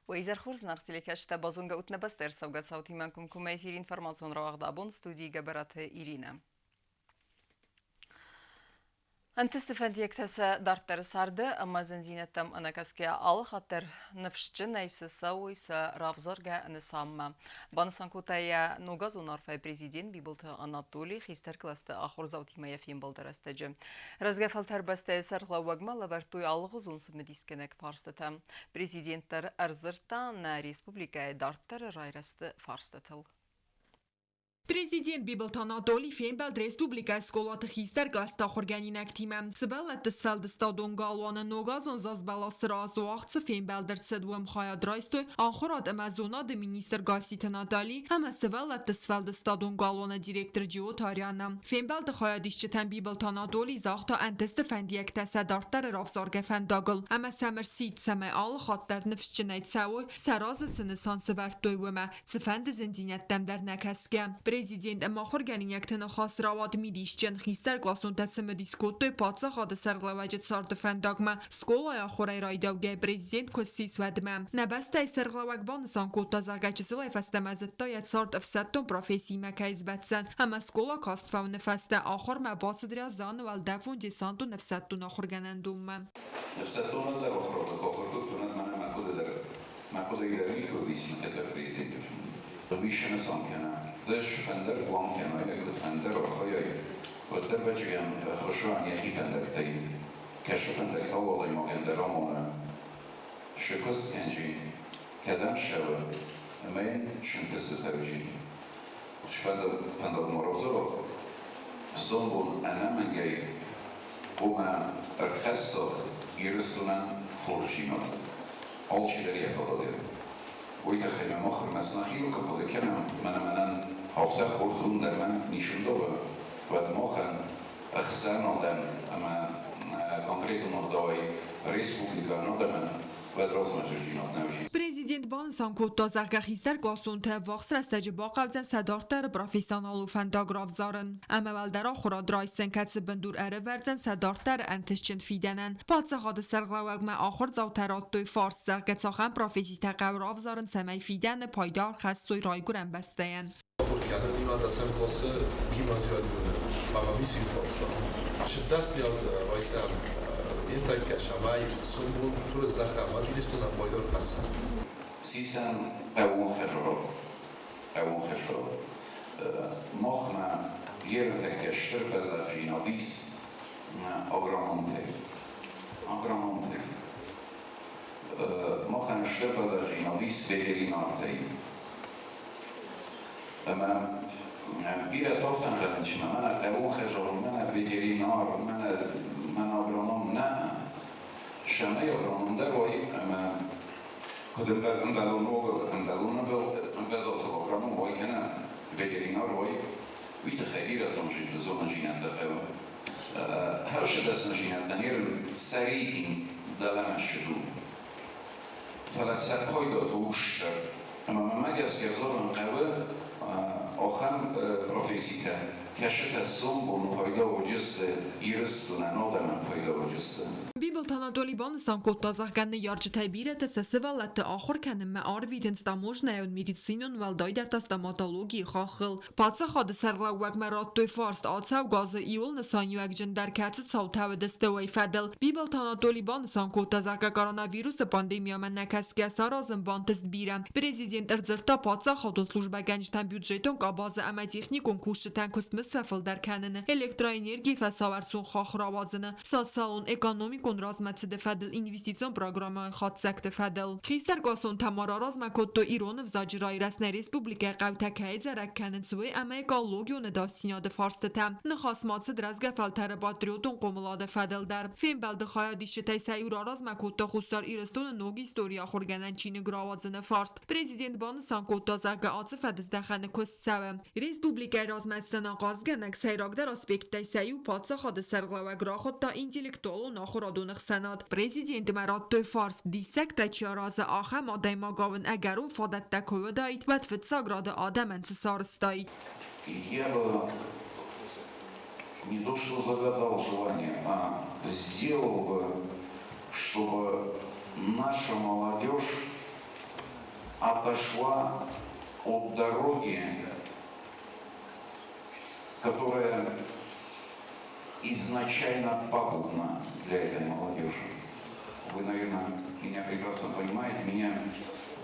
Уӕ изӕр хорз, зынаргъ телекӕсджытӕ, базонгӕ ут нӕ бӕстӕ ӕрцӕугӕ цаутимӕ комкоммӕ эфир информацион рауагъд абон студийы Гӕбӕраты Иринӕ. Ӕнтысты фӕндиӕгтӕ сӕ дарддӕры царды ӕмӕ зындзинӕдтӕм ӕнӕкӕсгӕ алы хатт дӕр ныфсджынӕй цы цӕуой сӕ равзаргӕ нысанмӕ. Банысан кодта йӕ ногазон арфӕйы президент Бибылты Анатоли хистӕр кълӕсты ахуырдзаутимӕ йӕ фембӕлды рӕстӕджы. Рӕзгӕ фӕлтӕр бӕстӕйы сӕргълӕууӕгмӕ лӕвӕрдтой алыгъуызон цымыдисгӕнӕг фарстытӕ. Президент дӕр ӕрдзырдта нӕ республикӕйы дарддӕры райрӕзты фарстытыл. Президент Бибылты Анатолий фембӕлд республикӕйы скъолаты хистӕр кълӕсты ахуыргӕнинӕгтимӕ. Сывӕллӕтты сфӕлдыстадон галуаны ногазон зазбӕласы раз уагъд цы фембӕлд ӕрцыд, уым хайад райстой ахуырад ӕмӕ зонады министр Гасситы Натали ӕмӕ сывӕллӕтты сфӕлдыстадон галуаны директор Джиоты Арианӕ. Фембӕлды хайадисджытӕн Бибылты Анатолий загъта ӕнтысты фӕндиӕгтӕ сӕ дарддӕры равзаргӕ фӕндагыл ӕмӕ сӕм ӕрсидт, цӕмӕй алы хатт дӕр ныфсджынӕй цӕуой, сӕ разы цы нысан сӕвӕрдтой, уымӕ, цыфӕнды зындзинӕдтӕм дӕр нӕ кӕсгӕ. Президент ӕмӕ ахуыргӕнинӕгты ныхас рауад мидисджын. Хистӕркъласонтӕ цымыдис кодтой паддзахады сӕргълӕууӕджы царды фӕндагмӕ, скъолайы ахуырӕй райдаугӕ президент куы ссис, уӕдмӕ. Нӕ бӕстӕйы сӕргълӕууӕг банысан кодта, зӕгъгӕ, чысылӕй фӕстӕмӕ зыдта йӕ цард ӕфсӕддон профессиимӕ кӕй сбӕтдзӕн ӕмӕ скъола каст фӕуыны фӕстӕ ахуырмӕ бацыд Рязаны уӕлдӕфон-десантон ӕфсӕддон ахуыргӕнӕндонмӕ. Ӕфсӕддон ӕлдар ахуырады куы ахуыр кодтон, уӕд мӕнӕ мӕ хъуыды дӕр Мӕ хъуыдыйы дӕр никуы уыдис мӕ президенты Вишены сан кӕнӕ. Ды фӕндӕр план кӕнай, куыд фӕндӕр архайай, уӕддӕр бӕчыгӕн хуысран йӕхи фӕндӕгтӕй. Кӕсы фӕндӕгтӕ адӕймагӕн дӕр амоны. Шы куыст кӕнджи, кӕдӕм ссӕуы, ӕмӕ йын сынтысы тӕвджи. Сфӕндагмӕ равзарат, сомбон ӕнӕмӕнгӕй хъуамӕ ӕрхӕссат Ирыстонӕн хорздзинад. Алчидӕр йӕ фӕдыл. Уый тыххӕй мӕ махмӕ нӕхиуыл куы хъуыды кӕнӕм, мӕнӕ мӕнӕн афтӕ хорз уын дӕр мӕн нисындӕуы, уӕд махӕн ӕхсӕнадӕн ӕмӕ конкретон ӕгъдауӕй республикӕйӕн адӕмӕн уӕд размӕдзырдзинад нӕ уыди. Президент банысан кодта, зӕгъгӕ, хистӕркъласонтӕ ӕввахс рӕстӕджы бахъӕудзӕн сӕ дарддӕры профессионалон фӕндаг равзарын ӕмӕ уӕлдӕр ахуырад райсын, кӕцы бындур ӕрӕвӕрдзӕн сӕ дарддӕры ӕнтыстджын фидӕнӕн. Паддзахады сӕргълӕууӕгмӕ ахуырдзаутӕ радтой фарст, зӕгъгӕ, цахӕм професситӕ хъӕуы равзарын, цӕмӕй фидӕны пайда ӕрхӕссой райгуырӕн бӕстӕйӕн. Ахуыр кӕнын дӕсӕм классы гимназион ӕмӕ фарста. Дӕсныйад райсӕм ентӕккӕ сомбон тураздӕхӕм Ирыстонӕн пайда ӕрхӕссӕм. Сисӕн хъӕууон хӕдзарад. Махмӕ ерытӕккӕ стыр бӕллӕхдзинад ис агрономтӕй. Агрономтӕй. Махӕн стыр бӕллӕхдзинад ис ветеринартӕй. Ӕмӕ бирӕ тафтӕнгӕнджытӕ мӕнӕ хъӕууон хӕдзарон, мӕнӕ ветеринар, мӕнӕ мӕнӕ агроном нӕ. Сӕмӕй агроном дӕр уай ӕмӕ куыд ӕмбӕлон ӕмбӕлон ӕмвӕзадыл агроном уай кӕнӕ ветеринар уай, уый тыххӕй бирӕ зонындзинӕдтӕ хъӕуы. Хӕрзы дӕсныдзинӕдтӕ не сӕридин дӕлӕмӕ ссыд у. Фӕлӕ сӕ пайдаты ус дӕр. Ӕмӕ мӕнмӕ гӕсгӕ ӕвзарын хъӕуы ахӕм професситӕ, кӕцытӕ сомбон пайда уыдысты Ирыстонӕн, адӕмӕн пайда уыдысты. Бибылты Анатоли банысан кодта, зӕгъгӕ, ныййарджытӕй бирӕтӕ сӕ сывӕллӕтты ахуыр кӕнынмӕ арвитынц таможнӕйон, медицинон, уӕлдайдӕр та стоматологийы хаххыл. Паддзахады сӕргълӕууӕгмӕ радтой фарст ацӕугӕ азы иуыл нысаниуӕгджындӕр кӕцы цаутӕ уыдысты, уый фӕдыл. Бибылты Анатоли банысан кодта, зӕгъгӕ, коронавирусы пандемиямӕ нӕкӕсгӕ саразын бантыст бирӕ. Президент ӕрдзырдта паддзахадон службӕгӕнджытӕн бюджетон къабазы ӕмӕ техникон кусджытӕн куыстмызд фӕфылдӕр кӕныны, электроэнергийы фӕсауӕрцон хахх рауадзыны, социалон-экономикон размӕцыды фӕдыл инвестицион программӕйы хатдзӕгты фӕдыл. Хистӕркъласон Тамара размӕ кодтой ирон ӕвзаджы райрӕзт нӕ республикӕйы хъӕутӕ кӕй дзӕрӕг кӕнынц, уый ӕмӕ экологион ӕдасдзинады фарстытӕ. Ныхас ма цыд рӕзгӕ фӕлтӕры патриотон хъомылады фӕдыл дӕр. Фембӕлды хайадисджытӕй сӕ иу раразмӕ кодта Хуссар Ирыстоны ног историйы ахуыргӕнӕн чиныг рауадзыны фарст. Президент банысан кодта, зӕгъгӕ, ацы фӕдыздӕхӕны куыст цӕуы. Республикӕйы размӕцыдӕн ахъазгӕнӕг сӕйрагдӕр аспекттӕй сӕ иу паддзахады сӕргълӕууӕг рахуыдта интеллектуалон ахуырадон ӕхсӕнад. Президентмӕ радтой фарст, диссӕгтӕ чи аразы, ахӕм адӕймагау ын ӕгӕрон фадӕттӕ куы уыдаид, уӕд фыццаг рады адӕмӕн цы сарӕзтаид. Я бы не то что загадал желание, а сделал бы, чтобы наша молодежь отошла от дороги, которая изначально пагубна для этой молодежи. Вы, наверное, меня прекрасно понимаете, меня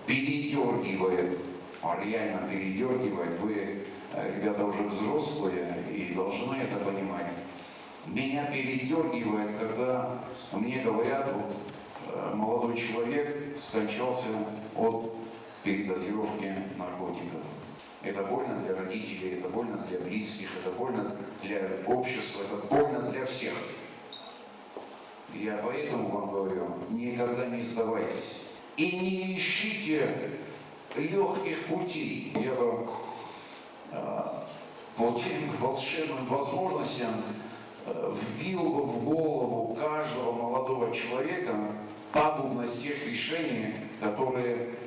передергивает, реально передергивает. Вы, ребята, уже взрослые и должны это понимать. Меня передергивает, когда мне говорят, вот, молодой человек скончался от передозировки наркотиков. Это больно для родителей, это больно для близких, это больно для общества, это больно для всех. Я поэтому вам говорю, никогда не сдавайтесь. И не ищите легких путей. Я бы по тем волшебным возможностям вбил бы в голову каждого молодого человека пагубность тех решений, которые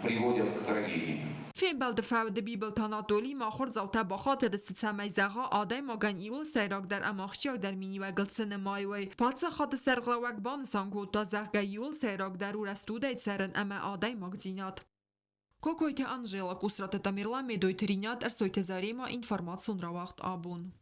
приводят к трагедии. Фембӕлды фӕуды Бибылты Анатоли ма ахуырдзаутӕ бахатыдысты, цӕмӕй зӕгъа, адӕймагӕн иууыл сӕйрагдӕр ӕмӕ ахсджиагдӕр миниуӕгыл цы нымайой. Паддзахады сӕргълӕууӕг банысан кодта, зӕгъгӕ, иууыл сӕйрагдӕр у рӕстудӕй цӕрын ӕмӕ адӕймагдзинад. Кокойты Анжела, Къусраты Тамерлан, Медойты Ринат, Ӕрсойты Зарема, информацион рауагъд «Абон».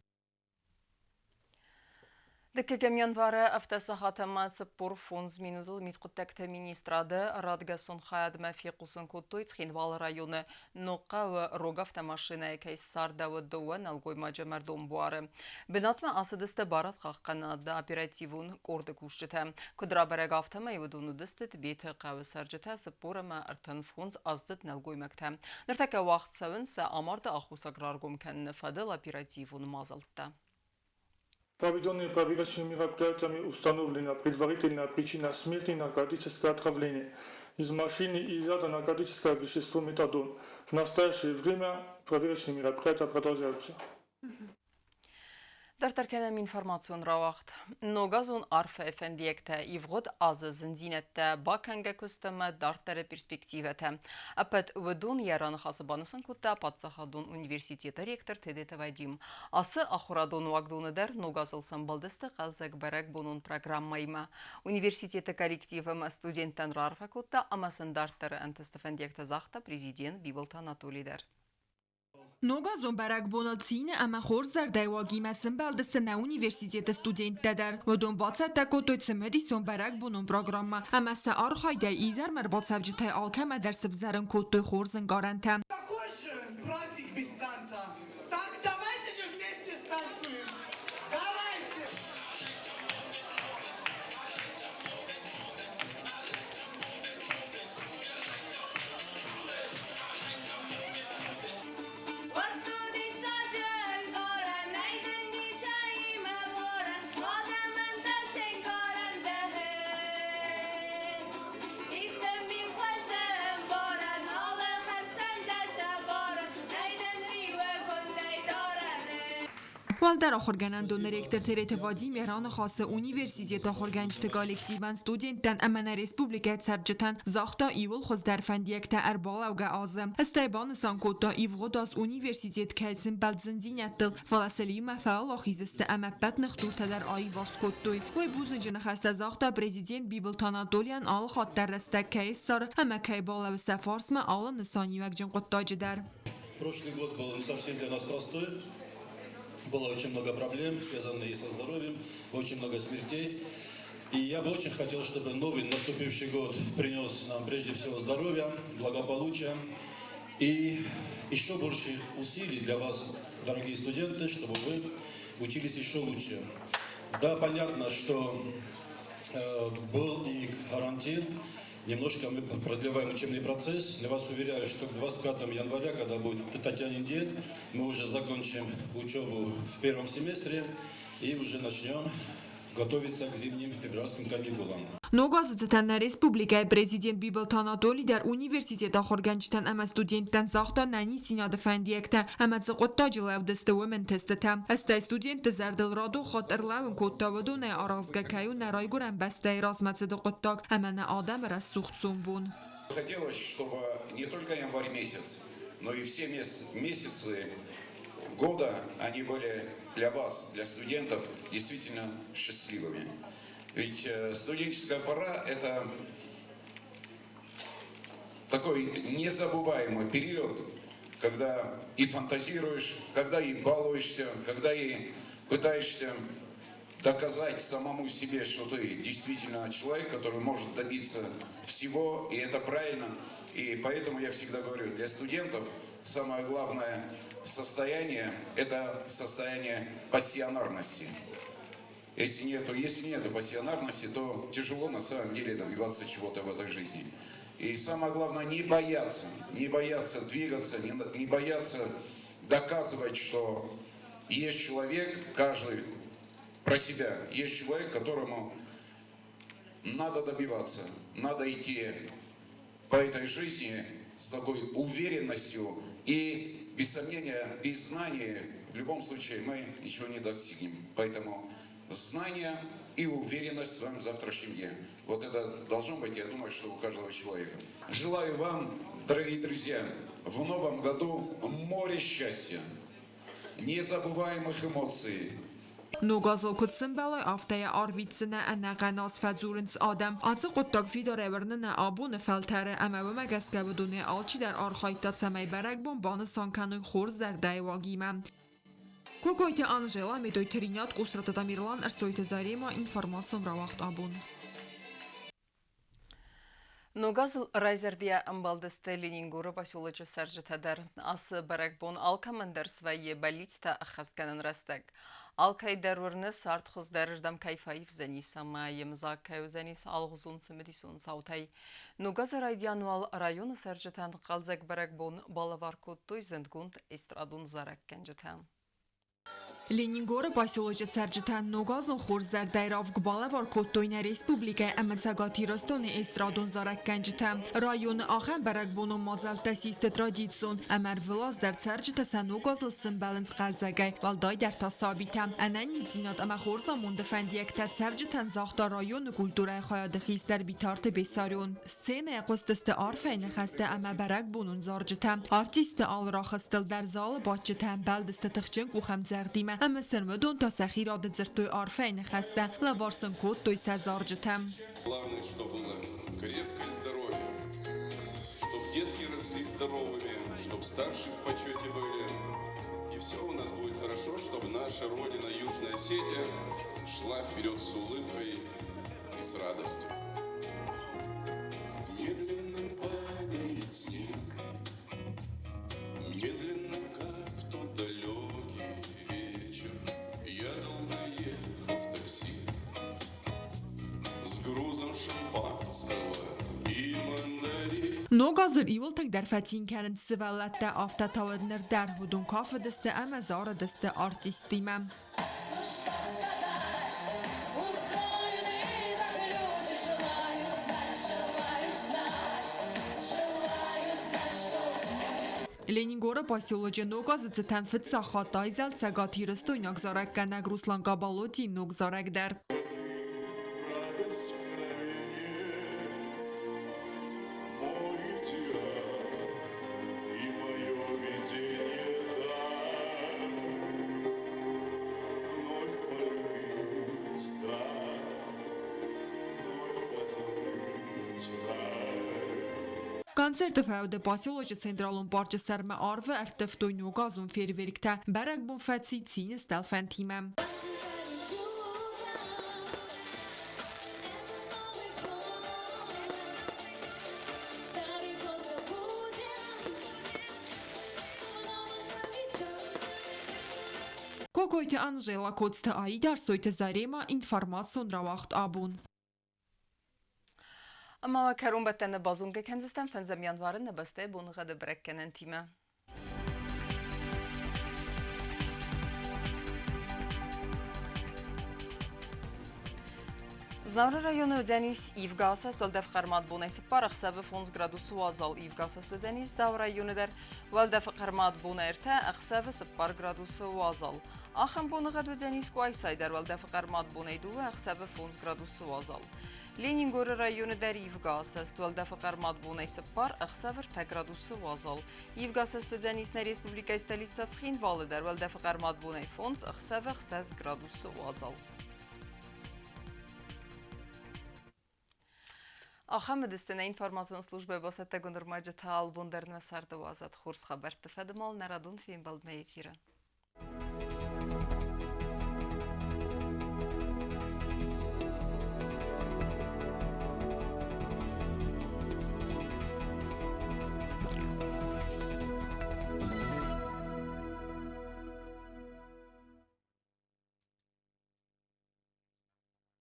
Дыккӕгӕм январы ӕвдӕсахат ӕмӕ 45 минутыл мидхъуыддӕгты министрады радгӕсон хайадмӕ фехъусын кодтой, Цхинвалы районы Ногхъӕуы рог автомашинӕйы кӕй ссардӕуыд дыууӕ нӕлгоймаджы мӕрдон буары. Бынатмӕ ацыдысты барадхъахъхъӕнынады оперативон къорды кусджытӕ. Куыд рабӕрӕг, афтӕмӕй уыдон уыдысты Тбеты хъӕуы цӕрджытӕ, 45 аздзыд нӕлгоймӕгтӕ. Ныртӕккӕ уагъд цӕуынц сӕ амарды аххосаг раргом кӕныны фӕдыл оперативон мадзӕлттӕ. Проведенными проверочными мероприятиями установлена предварительная причина смерти – наркотическое отравление. Из машины изъято наркотическое вещество метадон. В настоящее время проверочные мероприятия продолжаются. Дарддӕр кӕнӕм информацион рауагъд. Ногазон арфӕйы фӕндиӕгтӕ, ивгъуыд азы зындзинӕдтӕ, бакӕнгӕ куыст ӕмӕ дарддӕры перспективӕтӕ. Ӕппӕт уыдон йӕ раныхасы банысан кодта паддзахадон университеты ректор Тедеты Вадим. Ацы ахуырадон уагдоны дӕр ногазыл сӕмбӕлдысты хъӕлдзӕг бӕрӕгбонон программӕимӕ. Университеты коллектив ӕмӕ студенттӕн раарфӕ кодта ӕмӕ сын дарддӕры ӕнтысты фӕндиӕгтӕ загъта президент Бибылты Анатолий дӕр. Ногазон бӕрӕгбоныл цины ӕмӕ хорз зӕрдӕйы уагимӕ сӕмбӕлдысты нӕ университеты студенттӕ дӕр. Уыдон бацӕттӕ кодтой цымыдисон бӕрӕгбонон программӕ ӕмӕ сӕ архайдӕй изӕрмӕ ӕрбацӕуджытӕй алкӕмӕ дӕр сывзӕрын кодтой хорз ӕнкъарӕнтӕ. Какой же праздник без танца? Так давайте же вместе станцуем! Давайте! Уӕлдӕр ахуыргӕнӕндоны ректор Тереты Вадим йӕ раныхасы университеты ахуыргӕнджыты коллективӕн, студенттӕн ӕмӕ нӕ республикӕйы цӕрджытӕн загъта иууыл хуыздӕр фӕндиӕгтӕ ӕрбалӕугӕ азы. Стӕй банысан кодта, ивгъуыд аз университет кӕй сӕмбӕлд зындзинӕдтыл, фӕлӕ сыл иумӕ фӕуӕлахиз сты ӕмӕ ӕппӕт ныхдуртӕ дӕр аиуварс кодтой. Уый бузныджы ныхӕстӕ загъта президент Бибылты Анатолийӕн, алы хатт дӕр рӕстӕг кӕй ссары ӕмӕ кӕй балӕууы сӕ фарсмӕ алы нысаниуӕгджын хъуыддаджы дӕр. Прошлый год был не совсем для нас простой. Было очень много проблем, связанных и со здоровьем, очень много смертей. И я бы очень хотел, чтобы новый наступивший год принес нам прежде всего здоровья, благополучия и еще больших усилий для вас, дорогие студенты, чтобы вы учились еще лучше. Да, понятно, что был и карантин, немножко мы продлеваем учебный процесс. Я вас уверяю, что к 25 января, когда будет Татьянин день, мы уже закончим учебу в первом семестре и уже начнем готовиться к зимним февральским каникулам. Ног азы цытӕн нӕ республикӕйы президент Бибылты Анатоли дӕр университеты ахуыргӕнджытӕн ӕмӕ студенттӕн загъта ӕнӕниздзинады фӕндиӕгтӕ ӕмӕ цы хъуыддаджы лӕудысты, уым ӕнтыстытӕ. Стӕй студентты зӕрдыл радон хатт ӕрлӕууын кодта, уыдонӕй аразгӕ кӕй у нӕ райгуырӕн бӕстӕйы размӕцыды хъуыддаг ӕмӕ нӕ адӕмы рӕсугъд сомбон. Хотелось, чтобы не только январь месяц, но и все месяцы года они были для вас, для студентов, действительно счастливыми. Ведь студенческая пора – это Такой незабываемый период, когда и фантазируешь, когда и балуешься, когда и пытаешься доказать самому себе, что ты действительно человек, который может добиться всего, и это правильно. И поэтому я всегда говорю, для студентов самое главное состояние – это состояние пассионарности. Если нету пассионарности, то тяжело на самом деле добиваться чего-то в этой жизни. И самое главное, не бояться, не бояться двигаться, не бояться доказывать, что есть человек, каждый про себя, есть человек, которому надо добиваться, надо идти по этой жизни с такой уверенностью и, без сомнения, без знания в любом случае мы ничего не достигнем. Поэтому знания и уверенность в своем завтрашнем дне. Вот это должно быть, я думаю, что у каждого человека. Желаю вам, дорогие друзья, в новом году море счастья, незабываемых эмоций. Ног азыл куыд сӕмбӕлай, афтӕ йӕ арвитдзынӕ ӕнӕхъӕн аз, фӕдзурынц адӕм. Ацы хъуыддаг фидарӕй уырны нӕ абоны фӕлтӕры ӕмӕ уымӕ гӕсгӕ уыдонӕй алчидӕр архайдта, цӕмӕй бӕрӕгбон банысан кӕной хорз зӕрдӕйы уагимӕ. Кокойты Анжела, Медойты Ринат, Къусраты Тамерлан, Ӕрсойты Зарема, информацион рауагъд Абон. Ног азыл райзӕрдийӕ ӕмбӕлдысты Ленингоры поселочы цӕрджытӕ дӕр. Ацы бӕрӕгбон алкӕмӕн дӕр свӕййы бӕллицтӕ ӕххӕстгӕнӕн рӕстӕг. Алкӕй дӕр уырны, цард хуыздӕрырдӕм кӕй фӕивдзӕнис ӕмӕ йемыдзаг кӕй уыдзӕнис алыгъуызон цымыдисон цаутӕй. Ног азы райдиан уал районы цӕрджытӕн хъӕлдзӕг бӕрӕгбон балӕвар кодтой зындгонд эстрадон зарӕггӕнджытӕ. Ленингоры поселочы цӕрджытӕн ногазон хорз зӕрдӕйы равг балӕвар кодтой нӕ республикӕйы ӕмӕ Цӕгат Ирыстоны эстрадон зарӕггӕнджытӕ. Районы ахӕм бӕрӕгбонон мадзӕлттӕ систы традицион, ӕмӕ ӕрвылаз дӕр цӕрджытӕ сӕ ногазыл сӕмбӕлынц хъӕлдзӕгӕй, уӕлдайдӕр та сабитӕ. Ӕнӕниздзинад ӕмӕ хорз амонды фӕндиӕгтӕ цӕрджытӕн загъта районы культурӕйы хайады хистӕр Битарты Бессарион. Сценӕйы хъуыстысты арфӕйы ныхӕстӕ ӕмӕ бӕрӕгбонон зарджытӕ. Артистты алы рахызтыл дӕр залы бадджытӕ ӕмбӕлдысты тыхджын къухӕмдзӕгъдимӕ ӕмӕ сын уыдон та сӕхи рады дзырдтой арфӕйы ныхӕстӕ, лӕвар сын кодтой сӕ зарджытӕ. Главное, чтобы было крепкое здоровье, чтобы детки росли здоровыми, чтобы старшие в почете были. И все у нас будет хорошо, чтобы наша родина Южная Осетия шла вперед с улыбкой и с радостью. Медленно падает снег, медленно, как в тот далекий вечер. Я долго ехал в такси с грузом шампанского и мандарин. Ног азыл иууыл тынгдӕр фӕцин кӕнынц сывӕллӕттӕ, афтӕ та уӕд ныр дӕр уыдон кафыдысты ӕмӕ зарыдысты артисттимӕ. Ну что сказать, устроены так люди, желают знать, желают знать, желают знать, что Ленингоры поселочы Ног азы цытӕн фыццаг хатт айзӕлд цӕгатирыстойнаг зарӕггӕнӕг Руслан Кабалотийы ног зарӕг дӕр. Радость мгновенье, мой идеал и мое видение, да. Вновь полюбить, да, вновь позабыть рай. Концерты фӕуды поселочы централон парчы сӕрмӕ арвы ӕрттывтой ногазон фейерверктӕ. Бӕрӕгбон фӕци цины стӕлфӕнтимӕ. Чудо, это Новый год. Старый год забудем, в новом поведет. Кокойты Анжела, Коцты Аида, Ӕрсойты Зарема, информацион рауагъд Абон. Ӕмӕ кӕронбӕттӕны базонгӕ кӕндзыстӕм фӕндзӕм январы нӕ бӕстӕйы боныгъӕды бӕрӕггӕнӕнтимӕ. Знауыры районы уыдзӕнис ивгӕ асӕст, уӕлдӕф хъӕрмад бонӕй 4, ӕхсӕвы 5 градусы уазал. Ивгӕ асӕст уыдзӕнис Дзауы районы дӕр, уӕлдӕфы хъӕрмад бонӕй 3, ӕхсӕвы 4 градусы уазал. Ахӕм боныгъӕд уыдзӕнис Къуайсайы дӕр, уӕлдӕфы хъӕрмад бонӕй 2, ӕхсӕвы 5 градусы уазал. Ленингоры районы дӕр ивгӕ асӕст, уӕлдӕфы хъӕрмад бонӕй 4, ӕхсӕвы 3 градусы уазал. Ивгӕ асӕст уыдзӕнис нӕ республикӕйы столицӕ Цхинвалы дӕр, уӕлдӕфы хъӕрмад бонӕй 5, ӕхсӕвы 6 градусы уазал. Ахӕм уыдысты нӕ информацион службӕйы бацӕттӕгонд ӕрмӕджытӕ албон дӕр нӕ царды уадзӕд хорз хабӕртты фӕдымал нӕ радон фембӕлдмӕ эфиры.